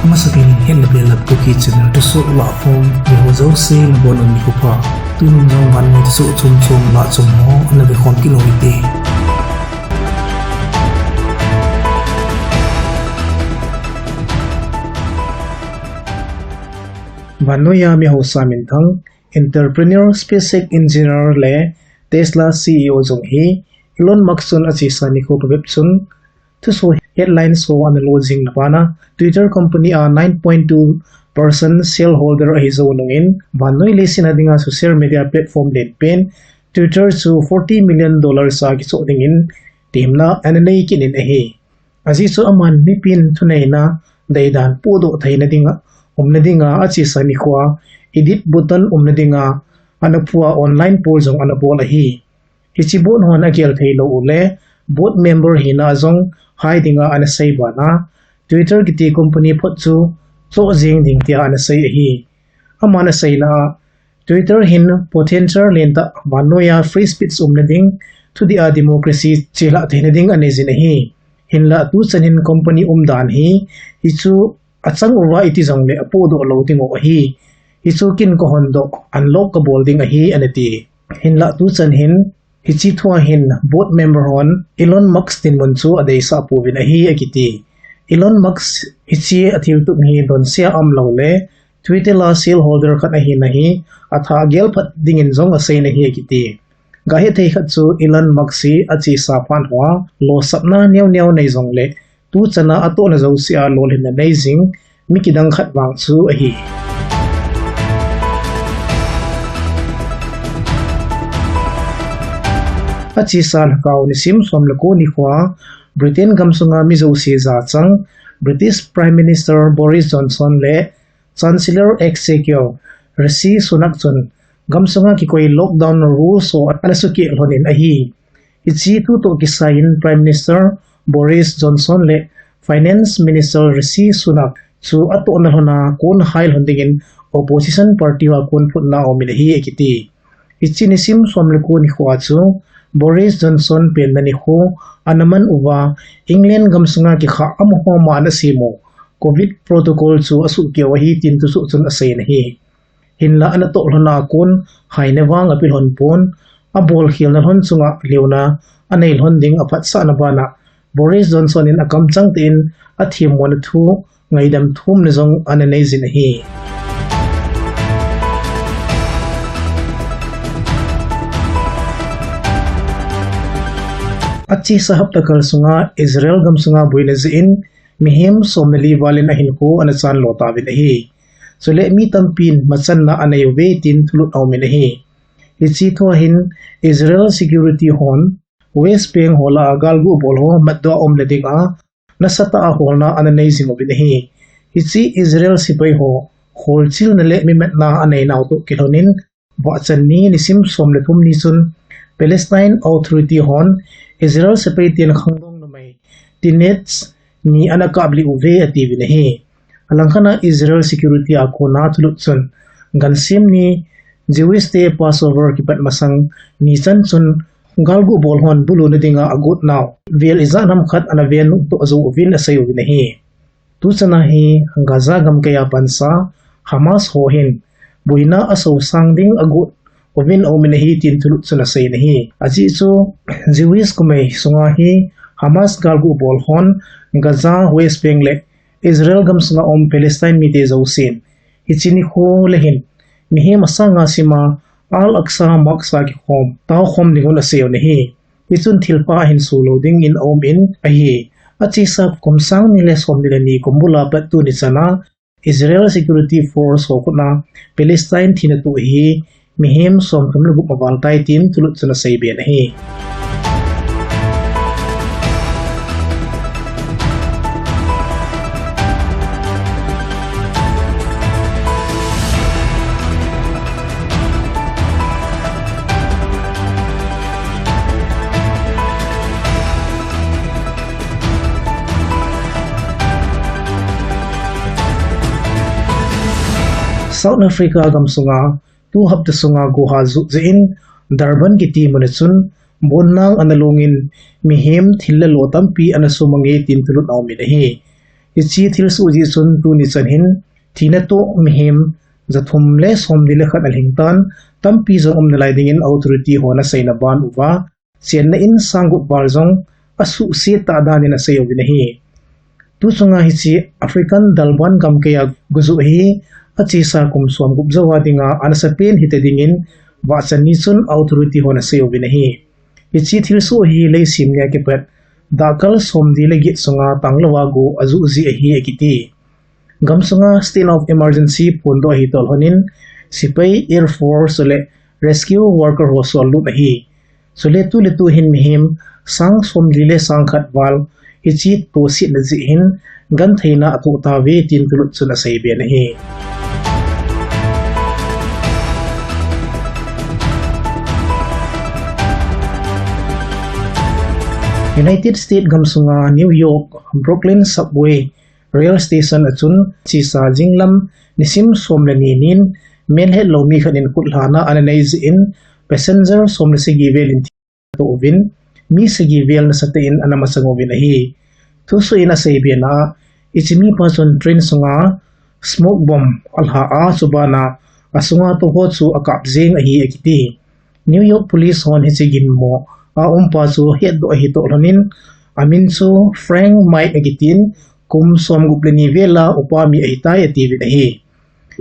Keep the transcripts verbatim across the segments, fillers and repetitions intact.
Amasapen in hetna belap Kuki channel thusoh lahkhom, miho jouse nabonun nikho pha. Tunin jong vannoi thusoh chomchom lahchom ho ana vekhom kit u hite. Vannoiya mihaosa minthang, entrepreneur, SpaceX engineer le Tesla C E O jong hi Elon Musk chun achesa nikho phabep chun thusoh headlines ho ana lo jing na bana Twitter company a nine point two percent shareholder ahi jou nungin, vannoi leiset a dinga social media platform lenpen Twitter chu forty million dollars a kichoh dingin temna ana nei kit in ahi. Ajeh chu aman mipin thuneina deidan pohdoh theina dinga, umna dinga achesa nikhoa edit button umna dinga ana phu a online poll jong ana bol ahi. Hiche bot hon agel theilou u le board member hina jong hai dinga ana sei bana Twitter kiti company phot chu choh jeng ding tia ana sei ahi. Aman aseina a, Twitter hin potential lentah vannoiya free speech umna ding, thudih a democracy chelhah theina ding anei jin ahi. Hinlah tuchan hin company umdan hi, hichu achang uva iti jongle apohdoh lou dingu ahi. Hichu kin kahondoh, unlock kabol ding ahi, anati. Hinlah tuchan hin, hiche thua hin board member hon Elon Musk dinmun chu adeisah pouvin ahi, akiti. Elon Musk hiche athiltup hi donsea aum loule, Twitter a shareholder khat ahina hi athah gelphat dingin jong aseina ahi, akiti. Gahethei khat chu Elon Musk hi achesa phat hoa losapna neoneo nei jongle, tuchana atohna jousea lolhinna nei jing mi kidang khat vang chu ahi. Achesa lhakao nisim som le ko nikhoa Britain gamsunga mi jouse jachang British Prime Minister Boris Johnson le Chancellor Executive Rishi Sunak chun gamsunga kikoi lockdown rules ho ana sukeh lhonin ahi. Hiche thutoh kisaiin Prime Minister Boris Johnson le Finance Minister Rishi Sunak chu atohna lhona kon hai lhon dingin opposition party hoa kon phutna aumin ahi, akiti. Hiche nisim som le ko nikhoa chu Boris Johnson penna nikho ana man uva England gamsunga kikhah amaho ma ana semu Covid protocol chu asukeh u ahi tin thusoh chun aseina ahi. Hinlah anatoh lhona kon haina vang ape lhon pon, abolkhelna lhon chunga leuna anei lhon ding aphatsahna bana Boris Johnson in akamchang tein athemmona thu ngaidam thumna jong ana nei jin ahi. Achesa hapta kal sunga Israel gamsunga boina jeh in mihem som le li valin ahinkho ana chanlo tauvin ahi. Chule mi tampin machanna anei uve tin thulut aumin ahi. Hiche thua hin Israel security hon West Bank ho lah a galgu bol ho matdoh a umna dinga nasatah a holna ana nei jing uvin ahi. Hiche Israel sepai ho holchilna le mimatna aneinau toh kilhonin vahchan ni nisim som le thum ni chun Palestine Authority hon Israel sepai ten khangdong numei teenage ni ana kaplih uve atiuvin ahi. Alangkhat a Israel security a kona thulut chun, gansem ni Jewish te Passover kipat masang ni chan chun galgu bol hon buluna dinga agot nau vel ijat ham khat ana ven toh jou uvin asei uvin ahi. Tuchana hi Gaza gamkaiya pansa Hamas ho hin boina asosang ding agot uvin aumin ahi tin thulut chun aseina ahi. Ajeh chu Jewish kumei sunga hi Hamas galgu bol hon Gaza, West Bank le Israel gamsunga um Palestine mite jousen hiche nikho le hin mihem asanga sima Al-Aqsa Mosque a kikhom taokhom dingun aseiu ahi. Hichun thilpha ahin soh lou dingin aumin ahi. Achesa kum sang ni le som ni le ni kum bula pat tuni chana Israel Security Force ho khutna Palestine thina toh hi mihem somthum le gup aval tai tin thulut chun aseiben ahi. South Africa gamsunga tu hapta sunga gohal juh jeh in Durban kiti muna chun bonnang ana longin mihem thil le lo tampi ana sumange tin thulut aumin ahi. Hiche thilsoh jeh chun tuni chan hin thina toh mihem jathum le somli le khat alhing tan, tampi jong um nalai dingin authority hon aseina ban uva, chenna in sang gup val jong asuhset tah danin asei uvin ahi. Tu chunga hiche African dalban gamkaiya gujuh hi achesa kum som gup jouva dinga anasapen hita dingin vahchanni chun authority hon asei uvin ahi. Hiche thilsoh hi leisim nia kipat dahkal somli le get sunga tanglouva go ajuh ji ahi akiti. Gamsunga state of emergency phondoh ahi toh lhonin, sepai, air force le rescue worker ho sollut ahi. Chule tu le tu hin mihem sang somli le sang khat val hiche tosetna jeh hin gentheina atoh tauve tin tulut chun aseiben ahi. United States gamsunga New York Brooklyn subway rail station a chun chesa jinglam nisim som le ni nin melhetlou mi khat in khutlhana ananei jeh in passenger som le sagi vel in thi atoh uvin, mi sagi vel nasatah in ana masang uvin ahi. Thusoh in aseiben a, hiche mipa chun train sunga smoke bomb alha a, chubana asunga tou ho chu akap jeng ahi akiti. New York Police hon hiche ginmo a umpa chu hetdoh ahi toh lhonin, amin chu Frank Mike akitin, kum som gup le ni vela upa mi ahitai atiuvin ahi.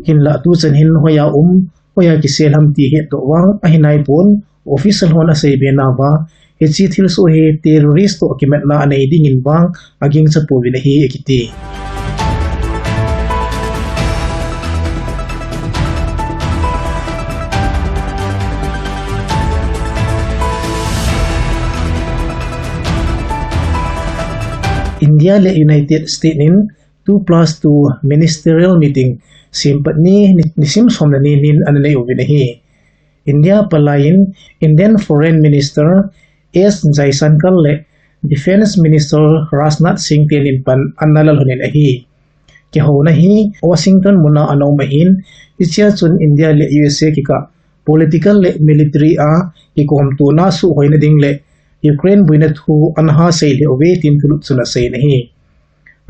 Hinlah tuchan hin hoiya um, hoiya kisel ham ti hetdoh vang ahi naipon, official hon aseibe nauva, hiche thilsoh hi terrorist toh kimatna anei dingin vang agingcha pouvin ahi akiti. India le United States in two plus two ministerial meeting sempatni ni, nisim som le ni nin ananei uvin ahi. India palai in Indian Foreign Minister S Jaishankar le Defence Minister Rajnath Singh tenin pan analal lhonin ahi. Kihouna hi Washington muna ana um ahin, hichea chun India le U S A kikah political le military a kikomtona suhhoina ding le Ukraine boina thu ana ha seilheh uve tin tulut chun aseiyin ahi.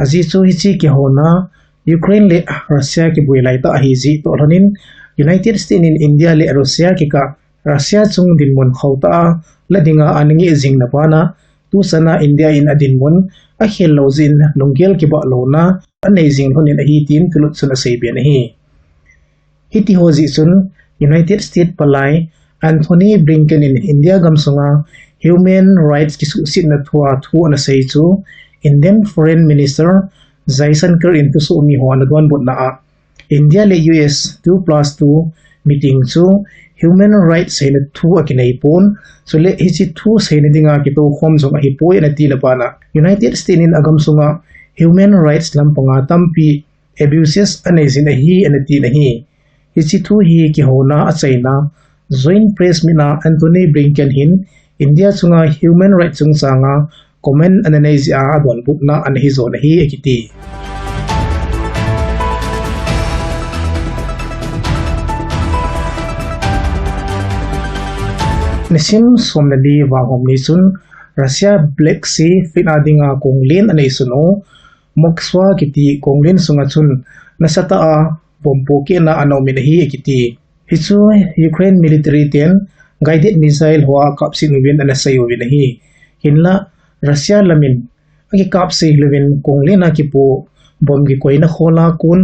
Ajeh chu hiche kihouna Ukraine le Russia kiboi laitah ahijeh toh lhonin, United States in India le Russia kikah Russia chung dinmun khotah a la dinga ana ngeh jingna bana, tuchana India in adinmun akhel lou jeh in lunggel kibah louna anei jing lhonin ahi tin tulut chun aseiben ahi. Hitiho jeh chun United States palai Antony Blinken in India gamsunga human rights kisuhsetna thua thu anasei chu Indian Foreign Minister Jaishankar in thusoh miho ana donbutna a, India le U S two plus two meeting chu human rights seina thu akinei pon, chule hiche thu seina dinga kitoukhom jong ahipoi anati na bana, United States in agamsunga human rights lampanga tampi abuses anei jin ahi anati na ahi. Hiche thu hi kihouna achaina Joint Press Meet a Antony Blinken hin India chunga human rights chungchanga comment ananei jeh a adonbutna anahijo ahi akiti. Nisim som le li Vanghom ni chun Russia Black Sea fleet a dinga konglen anei sun u Moskva kiti konglen sunga chun nasatah a bomb pohkehna ana umin ahi akiti. Hichu Ukraine military ten guided missile hoa akapset uvin anasei uvin ahi. Hinlah Russia lamin akikapsei louvin konglen a kipoh bomb kikoina khola kon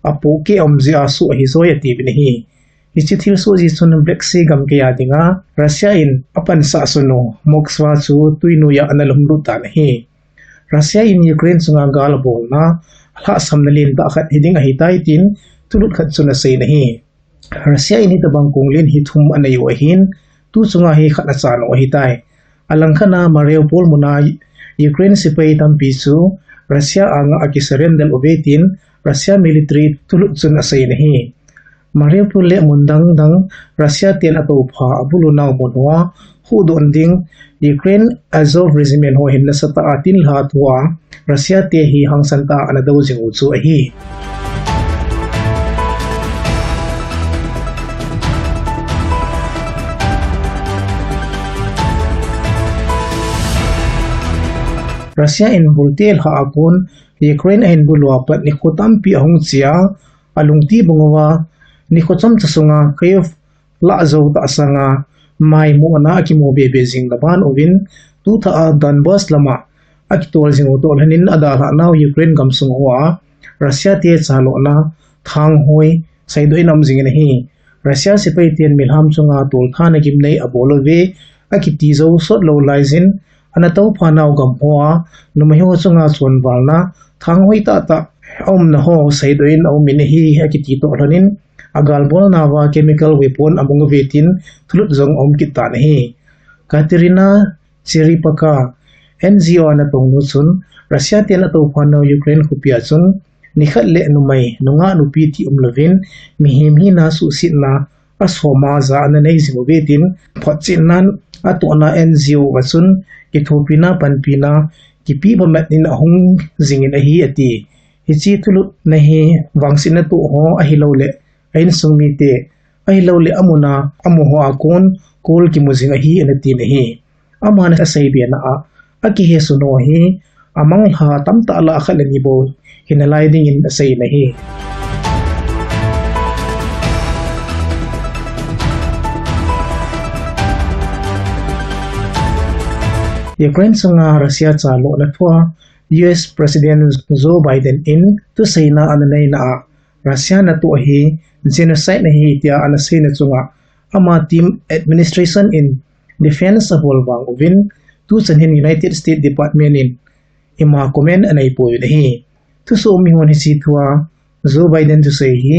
apohkeh aum jeh a soh ahijoi atiuvin ahi. Hiche thilsoh jeh chun Black Sea gamkaiya dinga Russia in apansah sun u Moskva chu twi noiya ana lumlut tan ahi. Russia in Ukraine chunga gal abolna alhahsamna lentah khat hiding ahitai tin thulut khat chun aseiyin ahi. Russia in hitobang konglen hi thum anei u ahin, tu chunga hi khat achan u ahitai. Alangkhat a Mariupol muna Ukraine sepai tampi chu Russia anga akisurrender uve tin Russia military thulut chun aseiyin ahi. Mariupol le mun dang dang Russia ten atoupha abulu nau mun hoa huhdoh ding Ukraine Azov Regiment ho hin nasatah a tinlha thua Russia te hi hangsan tah a ana dou jing u chu ahi. Russia in bulte lha a kon Ukraine ahin bulu a pat nikho tampi ahung chia, alungti bang uva nikho chomcha sunga Kyiv lah jou tahsanga maimu ana akimu bebe jing na ban uvin, tutha a Donbas lama akitol jing u toh lhonin adalhah nau Ukraine gamsung hoa Russia te chalona thanghoi seidoh in aum jingin ahi. Russia sepai ten milham chunga toltha na gimnei abol uve akiti jou sot lou laijin, ana toupha nau gam hoa numei ho chunga chonvalna thanghoi tahtah aumna ho seidoh in aumin ahi akiti toh lhonin, agalbolna uva chemical weapon amung uve tin thulut jong aum kit tan ahi. Katerina Chiripaka, N G O ana tongnu chun, Russia ten atoupha nau Ukraine khopia chun nikhat le numei, nungah nupi ti umlouvin, mihem hina suhsetna asoma ja ana nei jing uve tin, photchetnan atohna N G O a chun kithopina, panpina, kipe bamat in ahung jingin ahi ati. Hiche thulutna hi vangsetna toh ho ahilouleh a insung mite ahilouleh amuna amu hoa kon kol kimu jing ahi ana tin ahi. Aman aseibe na a, akihesuh nau hi amanglha tamtah lah a khat le ni bou hinalai dingin asei in ahi. Ukraine sunga Russia chalona thua U S President Joe Biden in thuseina ana neina a, Russia natoh hi genocide ahi tia ana seina chunga ama team administration in defense abol vang uvin, tuchan hin United States Department in ima comment anei pouvin ahi. Thusoh mihon hiche thua Joe Biden thusei hi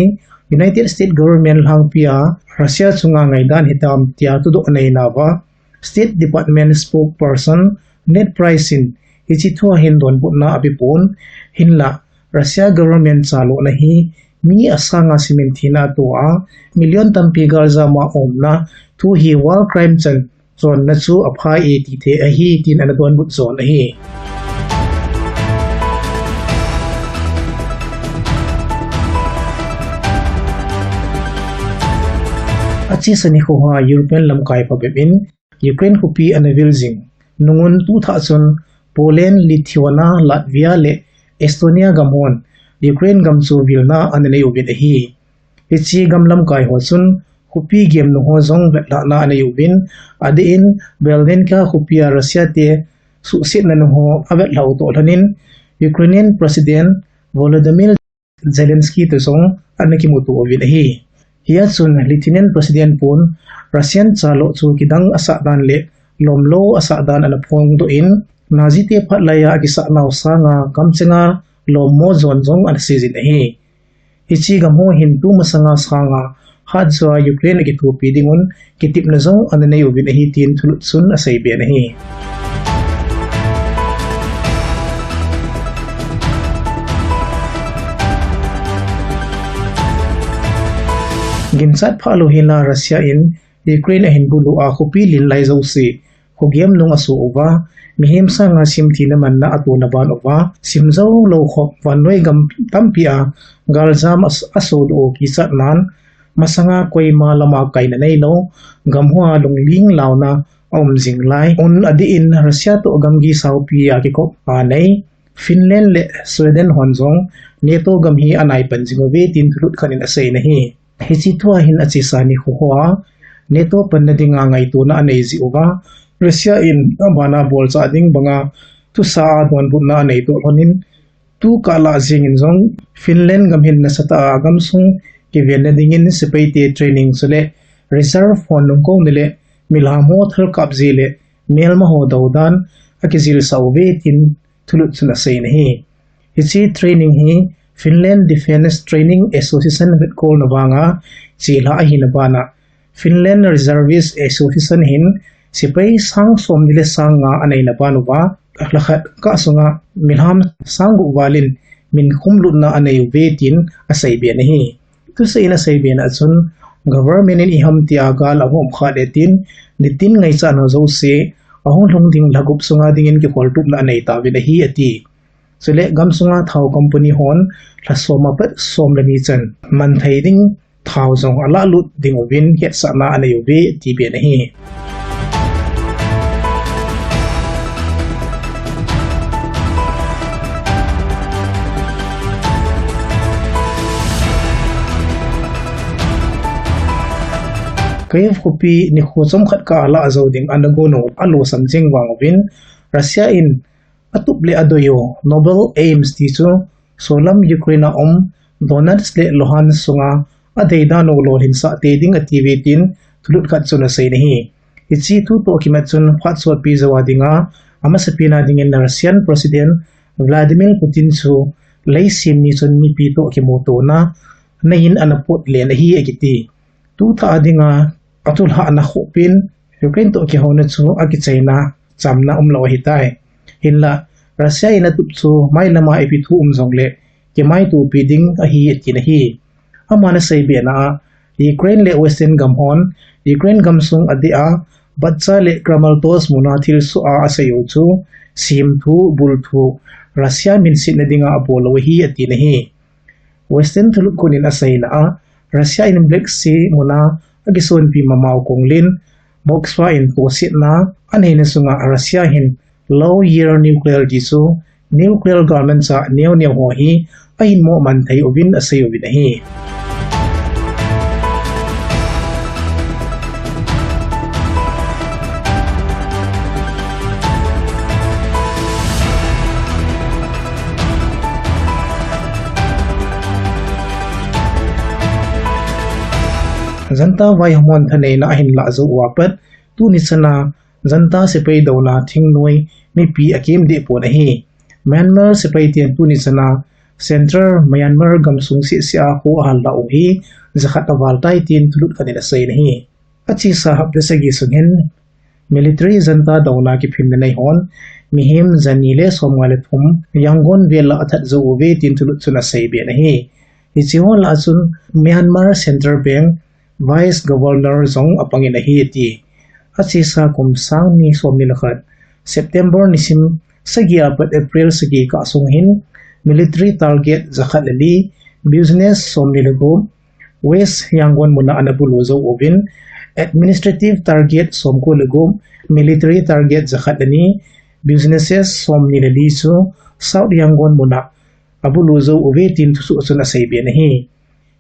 United States government lhangpia Russia chunga ngaidan hitam tia thudoh aneina uva, State Department spokesperson Ned Price in hiche thua hin donbutna abipon, hinlah Russia government chalona hi mi asanga simin thina atoh a, million tampi galjam a umna thu hi war crime chan chonna chu aphai e tithei ahi tin ana donbut jon ahi. Achesa nikho hoa European lamkai phabep in Ukraine khopi ana vil jing nungun tuthah chun Poland, Lithuania, Latvia le Estonia gam hon Ukraine gam chu vilna ana nei uvin ahi. Hiche gam lamkai ho chun khopi gemnu ho jong vetlhahna anei uvin, adeh in Berlin khopi a Russia te suhsetna nu ho avetlhah u toh lhonin Ukrainian President Volodymyr Zelensky toh jong ana kimuto uvin ahi. Hia chun Lithuanian President pun Russian chalo chu kidang asah dan le lomlou asah dan ana phongdoh in, Nazi te phat laiya akisah nau sanga kamchenga lommo jon jong ana seijin ahi. Hiche gam ho hin tumasanga sanga hatjo a Ukraine akithopi dingun kitepna jong ana nei uvin ahi tin thulut chun aseiben ahi. Ginchat phalou hina Russia in Ukraine ahin bulu a khopi len lai jouse khogem nung aso uva, mihem sanga simthina manna atona ban uva, simjoulou khop vannoi gam tampi a galjam asodoh u kichatnan, masanga koima lama kaina neilou, gam hoa lungling launa aum jing lai un adeh in Russia toh gamgi saopi a kikop a nei Finland le Sweden hon jong NATO gam hi anaipan jing uve tin thulut khat in aseina ahi. Hiche thua hin achesa nikho hoa NATO panna dinga ngaitona anei jeh uva, Russia in abana bolchah ding banga thusa a donbutna anei toh lhonin, tukah lah jengin jong Finland gam hin nasatah a gamsung kivenna dingin sepaite training chule reserve hon lungkouna le milham ho thalkap ji le melma ho doudan akijilsah uve tin thulut chun aseina ahi. Hiche training hi Finland Defence Training Association vetkolna vanga chelha ahina bana Finland Reservist Association hin sepai sang somni le sang nga aneina ban uva, lhakhat kah sunga milham sang gup val in min khumlutna anei uve tin aseiben ahi. Thusei in aseiben a chun, government in iham tia gal ahom khat e tin, nitin ngaichat ho jouse ahung lhung ding lha gup sunga dingin kikholtupna anei tauvin ahi ati. Chule gamsunga thao company hon lha som apat som le ni chan manthei ding thao jong alahlut ding uvin hetsahna anei uve tiben ahi. Kyiv khopi nikho chomkhat kah a lah jou ding ana gon u alosam jing vang uvin, Russia in atup le adoi u Noble Aims ti chu solam Ukraine a um Donetsk le Luhansk sunga adei dan u lolhinsah tei ding ati uve tin thulut khat chun asei in ahi. Hiche thu toh kimat chun phat sotpi jou a dinga amasapen a dingin Russian President Vladimir Putin chu leiset ni chun mipi toh kimutona in ana potlen ahi akiti. Tuthah a dinga atulhahna khoh pen Ukraine toh kihouna chu akichaina chamna umlou ahitai. Hinla Russia in atup chu mailama ipi thu um jongle kimaitopi ding ahi atin ahi. Aman asei bena a, Ukraine le Western gam hon Ukraine gamsung adeh a Bucha le Kramatorsk muna thilsoh a asei u chu semthu, bulthu, Russia minsetna dinga abol u ahi atin ahi. Western thulut khun in aseina a, Russia in Black Sea muna akisonpi mamao konglin Moskva in tosetna aneina sunga Russia hin Low Yield Nuclear ti chu nuclear galmanchah neo neo ho hi ahin mo man thei uvin asei uvin ahi. Junta vaihomon thaneina ahin lah jou uva pat tuni chana Junta sepai douna thingnoi mipi akim deh pon ahi. Myanmar sepai ten tuni chana Central Myanmar gamsung sehseh a kho ahal lah u hi jakhat aval tai tin thulut khat in asei in ahi. Achesa hapta sagi sung hin military Junta douna kiphemna nei hon mihem jani le somnga le thum Yangon vel a athat jou uve tin thulut chun asei ben ahi. Hiche ho lah a chun Myanmar Central Bank Vice Governor jong apangin ahi ati. Achesa kum sang ni somni le khat September nisim sagi a pat April sagi kah sung hin military target jakhat le li, business somni le gup, West Yangon muna ana bulu jou uvin, administrative target somko le gup, military target jakhat le ni, businesses somni le li chu South Yangon muna abulu jou uve tin thusoh chun asei ben ahi.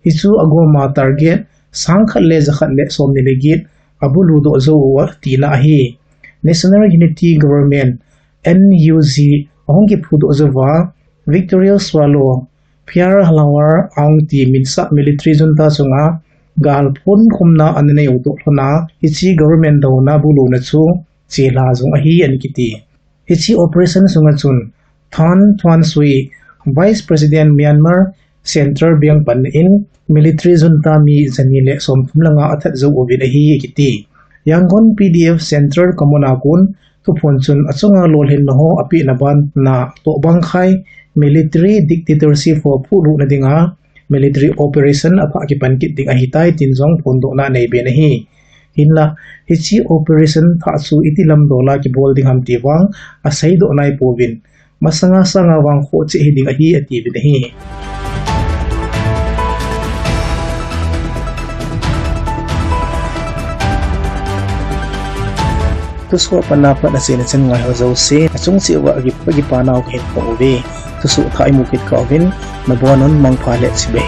Hichu agoma target sangkhat le jakhat le somni le get abulu doh jou uve tina ahi. National Unity Government, N U G, ahung kiphudoh jouva Victory Swallow, Pearl Harbor Aung ti minsah military junta chunga gal phunkhumna ana nei u toh lhona hiche government douna buluna chu chelha jong ahi ana kiti. Hiche operation sunga chun Than Twan Swe, Vice President Myanmar Central Bank panna in military junta mi jani le somthum le nga athat jou uvin ahi akiti. Yangon P D F Central Command a kon thuphon chun achunga lolhinna ho apehna bana tohbang khai military dictatorship ho phuhlutna dinga military operation aphah kipan kit ding ahitai tin jong phondohna anei ben ahi. Hinla, hiche operation thah chu iti lamdola kibol ding ham ti vang aseidoh naipouvin, masanga sanga vang khoh cheh hiding ahi atiuvin ahi. Thusoh apat na pat achaina chan ngaiho jouse achung cheh uva akipa, akipa nau kahin phong uve. Thusoh thah imu kit kah uvin, nabonun mangpha le chibai.